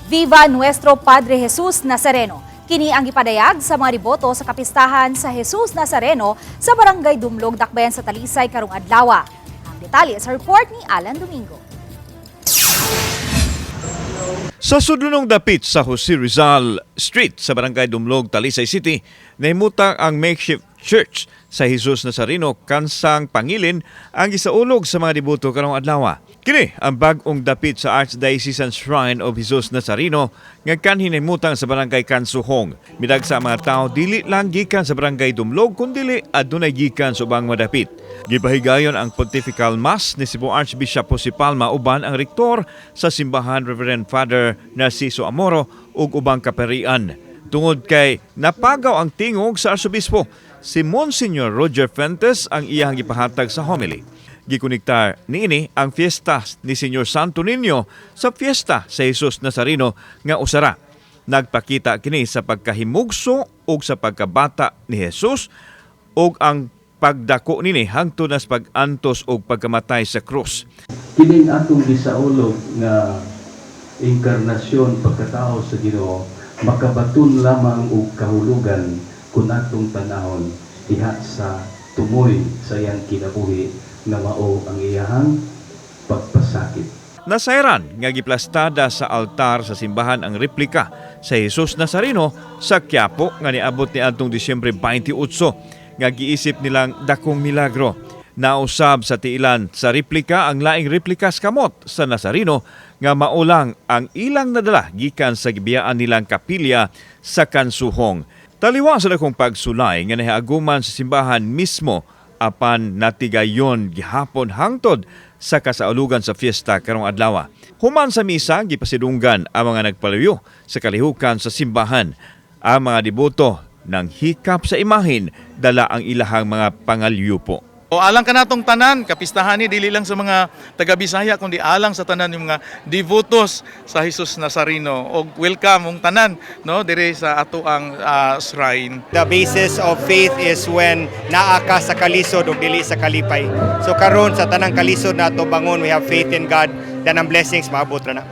Viva Nuestro Padre Jesus Nazareno. Kini ang gipadayag sa mga deboto sa kapistahan sa Jesus Nazareno sa Barangay Dumlog, Dakbayan sa Talisay karong adlaw. Ang detalye sa report ni Alan Domingo. Sa sudlonong dapit sa Jose Rizal Street sa Barangay Dumlog, Talisay City, nahimutang ang makeshift church sa Jesus Nazareno kansang pangilin ang gisaulog sa mga deboto karong adlaw. Kini ang bag-ong dapit sa Archdiocesan Shrine of Jesus Nazareno nga kanhi nahimutang sa Barangay Kansuhong. Midagsa ang mga tao dili lang gikan sa Barangay Dumlog kundili adunay gikan sa ubang madapit. Gipahigayon ang Pontifical Mass ni Cebu Archbishop Jose Palma uban ang rektor sa simbahan, Reverend Father Narciso Amoro, ug ubang kaparian. Tungod kay napagaw ang tingog sa arsobispo, si Monsignor Roger Fuentes ang iyang gipahatag sa homily. Gikonektar niini ang fiesta ni Señor Santo Niño sa fiesta sa Jesus Nazareno nga usara. Nagpakita kini sa pagkahimugso ug sa pagkabata ni Jesus ug ang pagdako nini hangtod na sa pag-antos ug pagkamatay sa krus. Kining atong gisaulog nga inkarnasyon, pagkatao sa Ginoo, makabaton lamang og kahulugan kung atong tanahon diha sa tumoy sa iyang kinabuhi nga mao ang iyahang pagpasakit. Nasayran nga giplastada sa altar sa simbahan ang replika sa Jesus Nazareno sa Quiapo nga niabot ni adtong Disyembre 28 nga giisip nilang dakong milagro. Nausab sa tiilan sa replika ang laing replika sa kamot sa Nazareno nga maulang ang ilang nadala gikan sa gibiyaan nilang kapilya sa Kansuhong. Taliwa sa dakong pagsulay nga nahiaguman sa simbahan mismo, apan natigayon gihapon hangtod sa kasaulugan sa fiesta karong adlaw. Human sa misa, gipasidunggan ang mga nagpalayo sa kalihukan sa simbahan. Ang mga deboto nang hikap sa imahin dala ang ilahang mga pangalyupo. O alang kanatong tanan, kapistahan ni dili lang sa mga taga Bisaya kundi alang sa tanan yung mga devotos sa Jesus Nazareno. Og welcome mong tanan, no, dire sa ato ang shrine. The basis of faith is when naa ka sa kalisod ug dili sa kalipay. So karon, sa tanang kalisod nato bangon, we have faith in God, then ang blessings maabot ra na.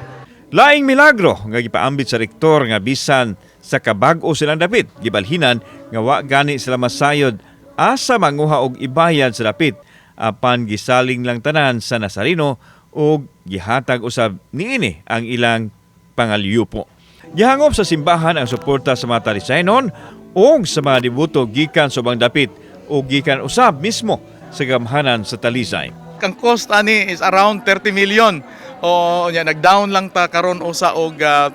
Laing milagro nga gipaambit sa rektor nga bisan sa kabag-o silang dapit, gibalhinan nga wa gani sila masayod asa manguha og ibayad sa dapit, apan gisaling lang tanan sa Nazareno ug gihatag usab niini ang ilang pangalyupo. Gihangop sa simbahan ang suporta sa mga Talisaynon ug sa mga deboto gikan sa ubang dapit ug gikan usab mismo sa gamhanan sa Talisay. Ang cost ani is around 30 million. O nya nag-down lang ta karon usa og 2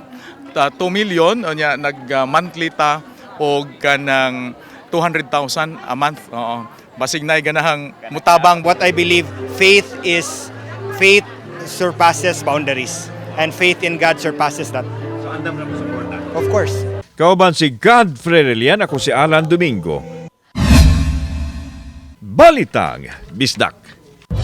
million, o nya nag monthly ta og kanang 200,000 a month. Oo. Basig nay ganahang mutabang. What I believe, faith is faith surpasses boundaries and faith in God surpasses that. So andam na mo suporta. Of course. Kauban si Godfrey Relian, ako si Alan Domingo. Balitang Bisdak.